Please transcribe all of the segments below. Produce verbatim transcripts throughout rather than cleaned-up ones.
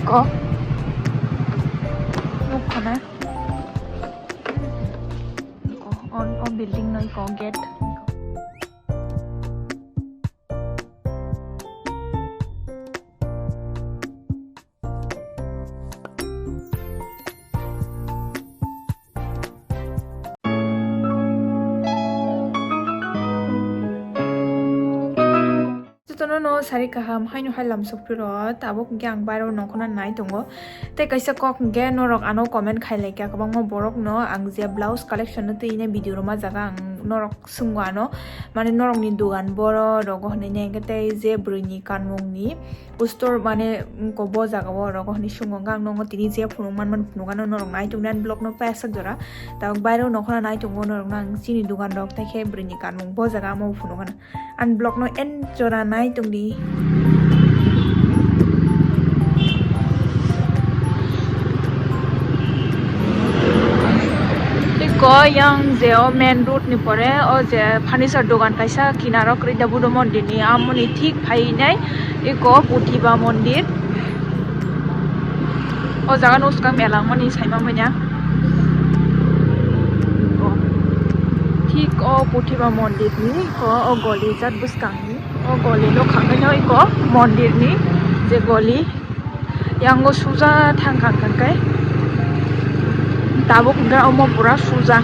Ko. Nuk khana. Ko, on, on building noi ko gate. Jotono no sari kaham haino hai lam sokphiro, tabuk hwnkhe ang bairo nongkhorna nai tongo. Tei kaisa kok hwnkhe norok ano comment khai laikha kwbangma borok no, ang je blouse collection no twi ne video rwma jaga ang norok swngo ano, mane norok ni dogan boro rogo hinui ne hwnkhe tei je bwrwi ni kanmung ni store mane wngkha bo jaga o rogo hinui swngo hwnkhe ang nongo tini je phunuk man man phunuk ano norok nai tongni ani vlog no paisa jora. Tabuk bairo nongkhorna nai tongo norok no ang chini dogan rok tei khe bwrwi ni kanmung bo jaga amo phunuk ano. Ani vlog no end jora nai tongdi. Iko yang je o main road ni pore o je furniture dogan kaisa kinaro kwrwi da Buddha mondir ni, amoni thik phainai iko Puthiba mondir. O jaga no swkang mela wngmani saima manya. Thik o Puthiba mondir ni ko o goli jat bwskang ni. O goli no khangkhe no iko mondir ni je goli yango suja thang khang khang khe tabuk hwnkhe omo pura suja.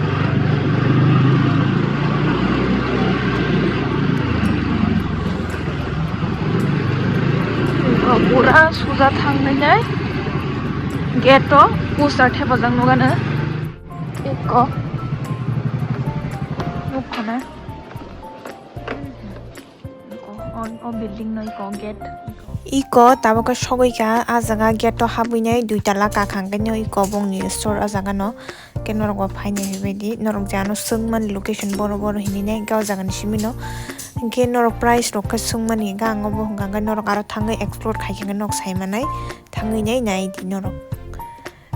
Pura suja thangnainai gate o poster thepajak nukano. Eko nukphana. Eko, o, o building no eko gate. Eko tabuk khe sogwi kha, ah jaga gate o habwi nai dui tala kakhang khe no eko bongni store ah jaga no. Hwnkhe norok bo phainai hwbaidi, norok je ano swngmani location boro boro hinwi nai hwnkhe o jagani simi no. Hwnkhe norok price rok khe swngmani hwnkhe ang obo hwnkha hwnkhe norok aro thangwi explore khai khe norok sai manai, thangwi nai nai di norok.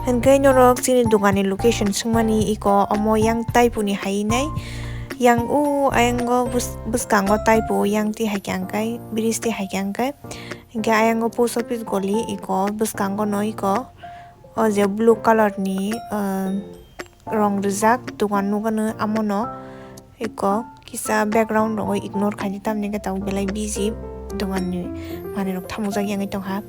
Hwnkhe norok chini doganni location swngmani iko omo yang taipuni hai nai. Yang o ayango bwskango taipo yang twi hai khe ang khe bridge twi hai khe ang khe. Hwnkhe ayango post office goli iko bwskango no iko. O je blue colour ni, ah, rong rijak dogan nukano amono eko kisa background rogo ignore khaidi, tamni hwnkhe tabuk belai busy dogan ni manwi rok thamukjak yangwi tongkha.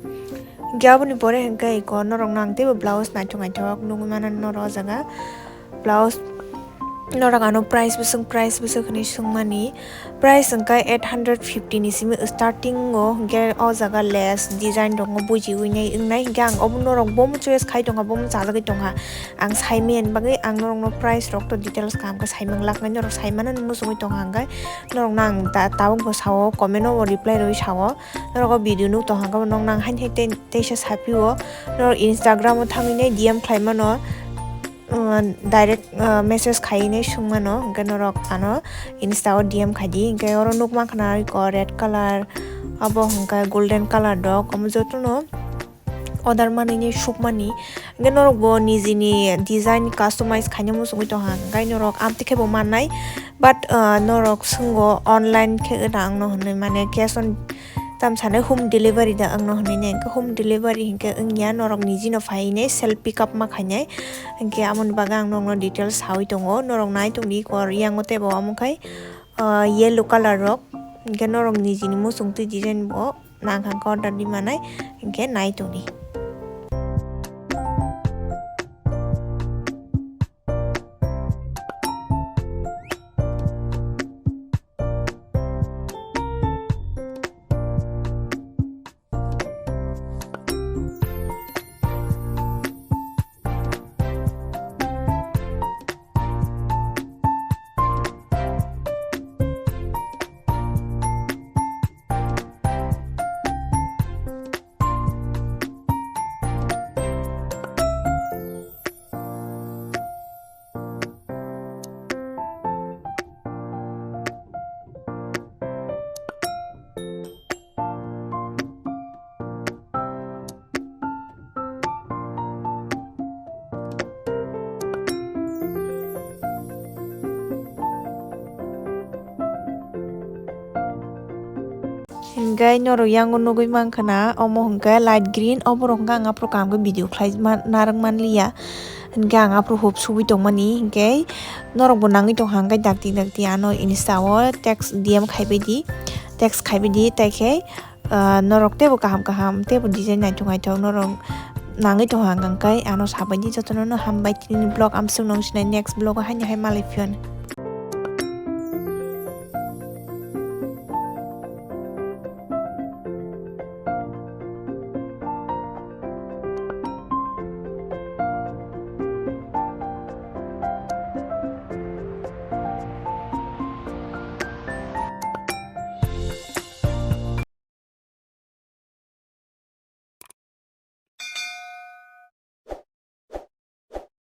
Hwnkhe aboni pore hwnkhe eko norok no ang teibo blouse naithok naithok nugwi mano norok o jaga. Blouse norok ano price bwswk, price bwswk hinwi swngmani. Price hwnkhe eight hundred fifty ni simi starting o, hwnkhe o jaga lace design rokno bujiwi nai wngnai, hwnkhe ang obo norok bomo choice khai tongkha, bomo chajagwi tongkha. Ang saimani bagwi ang norokno price rok to details kaham khe saimang laknai, norok saimano muchungwi tongkha, hwnkhe norokno ang ta-, tabuk bo sao, comment o bo reply rwui sao, norok o video nuk tongkha, hwnkhe bo nokno ang haino hai tei teisa saphio, norok Instagram o thangwi nai D M khlai mano. Uh, direct, uh, message khai hinwi swngmano, hwnkhe norok ano Insta o D M khaidi, hwnkhe oro nukmankha na iko red colour, abo hwnkhe golden colour rok, omo jotono order manwi sukmani, hwnkhe norok bo nijini design customize khaina muchungwi tongkha, hwnkhe norok amtwi khe bo mannai, but, uh, norok swngo online khe rang no hinwi mane cash on Tam sanai home delivery da wngno hinwi nai, hwnkhe home delivery hinkhe wngya, norok nijino phai hinwi self pick up ma khainai, hinkhe amoni bagwi ang nokno details sawi tongo, norok nai tongdi kor yango teibo omo khai, ah, yellow colour rok, hinkhe norok nijini muchungtwi design bo nangkha order di manai, hinkhe nai tongdi. Hingke norok yango nugui mankha na, omo hingke light green, oborok hingke ang aphuru kaham khe video khlai man-, narwk manliya. Hingke ang aphuru hope subui tongmani, hingke norokbo nangwi tongkha hingke dakti dakti ano Insta o text D M khaibaidi, text khaibaidi, tei khe, ah, norok teibo kaham kaham, teibo design naithok naithok norok nangwi tongkha hingke ano sabaidi jotono no hambai, tini vlog amswk nung sinai next vlog o haino hai malai phiyo.